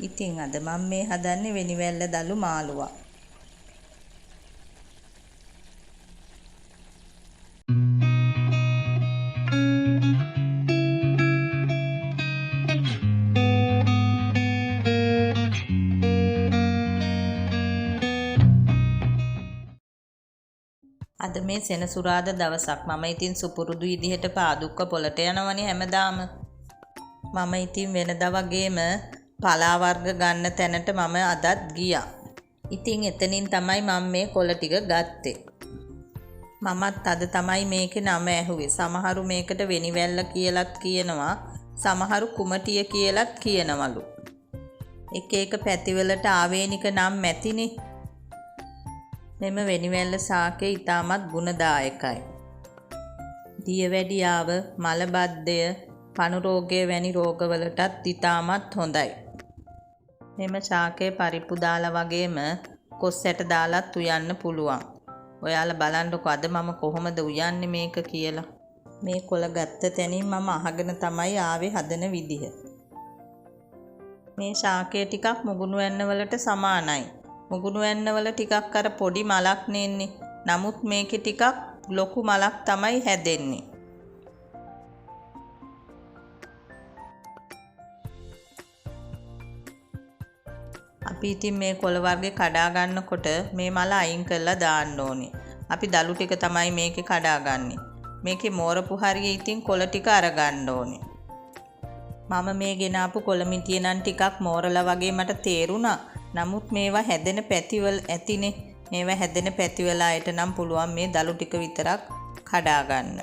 ඉතින් අද මම මේ හදන්නේ වෙනිවැල්ල දළු මාළුවා. අද මේ සෙනසුරාදා දවසක්. මම ඉතින් සුපුරුදු විදිහට පාදුක්ක පොළට යනවනේ හැමදාම. මම ඉතින් වෙනදා වගේම පලා වර්ග ගන්න තැනට මම අදත් ගියා. ඉතින් එතනින් තමයි මම මේ කොළ ටික ගත්තේ. මමත් අද තමයි මේකේ නම ඇහුවේ. සමහරු මේකට වෙනිවැල්ල කියලත් කියනවා. සමහරු කුමටිය කියලත් කියනවලු. එක එක පැතිවලට ආවේනික නම් ඇතිනේ. මෙම වෙනිවැල්ල ශාකය ඉතාමත් ගුණදායකයි. දියවැඩියාව, මලබද්ධය, පණු රෝගය වැනි රෝගවලටත් ඉතාමත් හොඳයි. මෙම ශාකය පරිප්පු දාලා වගේම කොස් ඇට දාලත් උයන්න පුළුවන්. ඔයාලා බලන්නකෝ අද මම කොහොමද උයන්නේ මේක කියලා. මේ කොළ ගත්ත තැනින් මම අහගෙන තමයි ආවේ හදන විදිහ. මේ ශාකය ටිකක් මුගුණු වැන්න වලට සමානයි. මුගුණු වැන්න වල ටිකක් අර පොඩි මලක් නෙන්නේ. නමුත් මේකේ ටිකක් ලොකු මලක් තමයි හැදෙන්නේ. අපි ඉතින් මේ කොළ වර්ගෙ කඩා ගන්නකොට මේ මල අයින් කරලා දාන්න ඕනේ. අපි දළු ටික තමයි මේකේ කඩාගන්නේ. මේකේ මෝරපු හරිය ඉතින් කොළ ටික අරගන්න ඕනේ. මම මේ ගෙනාපු කොළ මිටිය නම් ටිකක් මෝරලා වගේ මට තේරුණා. නමුත් මේවා හැදෙන පැතිවල ඇතිනේ. මේවා හැදෙන පැතිවල අයට නම් පුළුවන් මේ දළු ටික විතරක් කඩා ගන්න.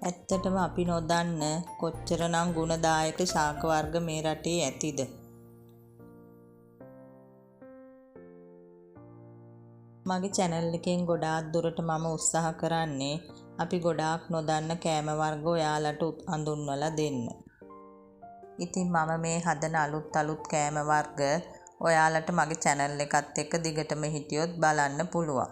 ඇත්තටම අපි නොදන්න කොච්චරනම් ගුණදායක ශාක වර්ග මේ රටේ ඇතිද? මගේ චැනල් එකෙන් ගොඩාක් දුරට මම උත්සාහ කරන්නේ අපි ගොඩාක් නොදන්න කෑම වර්ග ඔයාලට හඳුන්වලා දෙන්න. ඉතින් මම මේ හදන අලුත් අලුත් කෑම වර්ග ඔයාලට මගේ චැනල් එකත් එක්ක දිගටම හිටියොත් බලන්න පුළුවන්.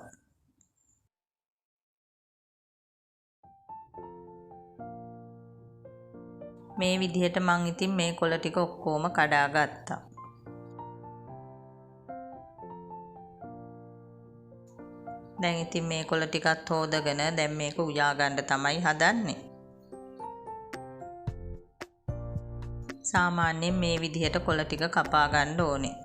මේ විදිහට මං ඉතින් මේ කොළ ටික ඔක්කොම කඩා ගත්තා. දැන් ඉතින් මේ කොළ ටිකත් හොදගෙන දැන් මේක උයා ගන්න තමයි හදන්නේ. සාමාන්‍යයෙන් මේ විදිහට කොළ ටික කපා ගන්න ඕනේ.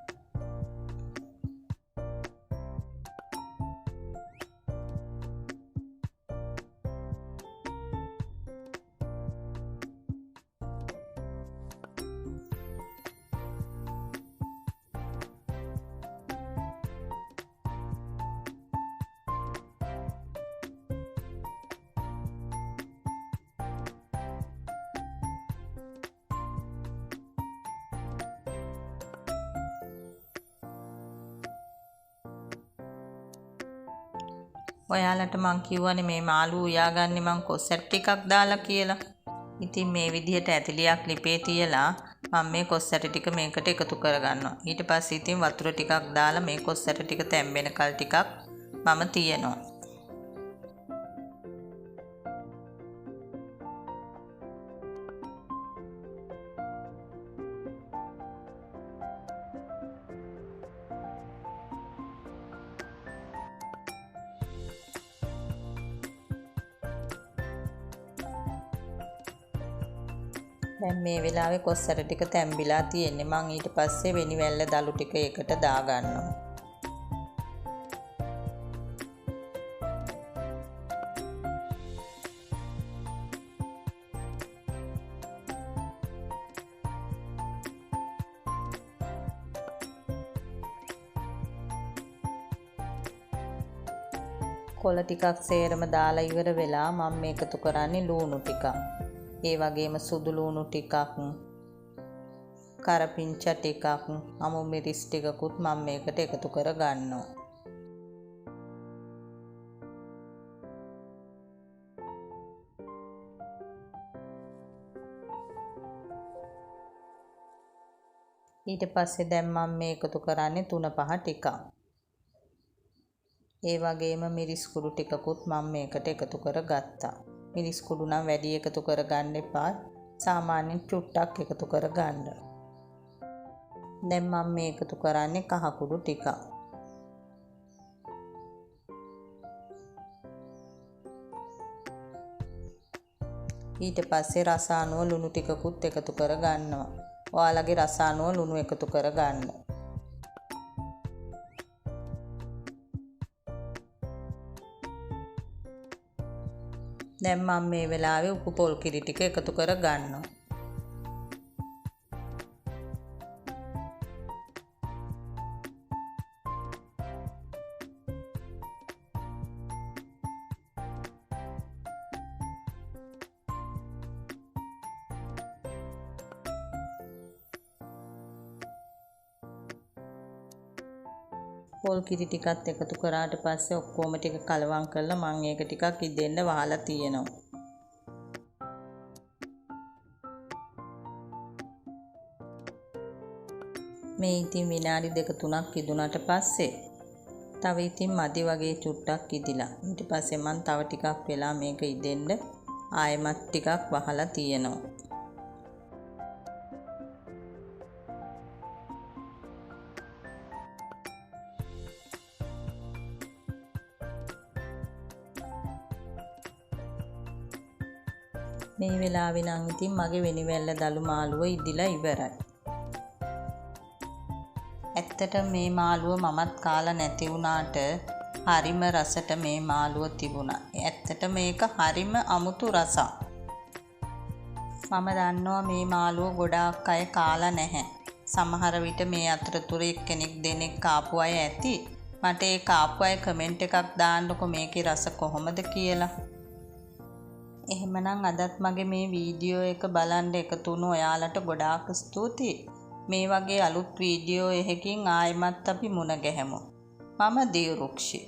ඔයාලට මං කිව්වනේ මේ මාළු උයාගන්නේ මං කොස් ඇට ටිකක් දාලා කියලා. ඉතින් මේ විදිහට ඇතිලියක් ලිපේ තියලා මං මේ කොස් ඇට ටික මේකට එකතු කරගන්නවා. ඊට පස්සේ ඉතින් වතුර ටිකක් දාලා මේ කොස් ඇට ටික තැම්බෙනකල් ටිකක් මම තියනවා. දැන් මේ වෙලාවේ කොස් ඇට ටික තැම්බිලා තියෙන්නේ. මං ඊට පස්සේ වෙනිවැල්ල දළු ටික ඒකට දාගන්නවා. කොළ ටිකක් සේරම දාලා ඉවර වෙලා මම මේ එකතු කරන්නේ ලූණු ටිකක්. ඒ වගේම සුදු ලූණු ටිකක්, කරපිංචා ටිකක්, අමු මිරිස් ටිකකුත් මම මේකට එකතු කර ගන්නවා. ඊට පස්සේ දැන් මම මේ එකතු කරන්නේ 3-5 ටිකක්. ඒ වගේම මිරිස් කුඩු ටිකකුත් මම මේකට එකතු කර ගත්තා. මිරිස් කුඩු නම් වැඩි එකතු කරගන්න එපා. සාමාන්‍යයෙන් චුට්ටක් එකතු කරගන්න. දැන් මම මේ එකතු කරන්නේ කහ කුඩු ටිකක්. ඊට පස්සේ රස අනුව ලුණු ටිකකුත් එකතු කරගන්නවා. ඔයාලගේ රස අනුව ලුණු එකතු කරගන්න. දැන් මම මේ වෙලාවේ උපු පොල් කිරි ටික එකතු කරගන්නවා. පොල් කිරි ටිකත් එකතු කරාට පස්සේ ඔක්කොම ටික කලවම් කරලා මං ඒක ටිකක් ඉදෙන්න වහලා තියෙනවා. මේ ඉතින් විනාඩි දෙක තුනක් ඉදුණාට පස්සේ තව ඉතින් මදි වගේ චුට්ටක් ඉදිලා. ඊට පස්සේ මං තව ටිකක් වෙලා මේක ඉදෙන්න ආයෙමත් ටිකක් වහලා තියෙනවා. මේ වෙලාවේ නම් ඉතින් මගේ වෙනිවැල්ල දළු මාළුව ඉදිලා ඉවරයි. ඇත්තට මේ මාළුව මමත් කාලා නැති වුණාට හරිම රසට මේ මාළුව තිබුණා. ඇත්තට මේක හරිම අමුතු රසක්. මම දන්නවා මේ මාළුව ගොඩාක් අය කාලා නැහැ. සමහර විට මේ අතරතුර එක්කෙනෙක් දෙනෙක් කාපු අය ඇති. මට ඒ කාපු අය කමෙන්ට් එකක් දාන්නකො මේකේ රස කොහොමද කියලා. එහෙමනම් අදත් මගේ මේ වීඩියෝ එක බලන්න එකතු වුණු ඔයාලට ගොඩාක් ස්තුතියි. මේ වගේ අලුත් වීඩියෝ එකකින් ආයෙමත් අපි මුණ ගැහෙමු. මම දියුරුක්ෂි.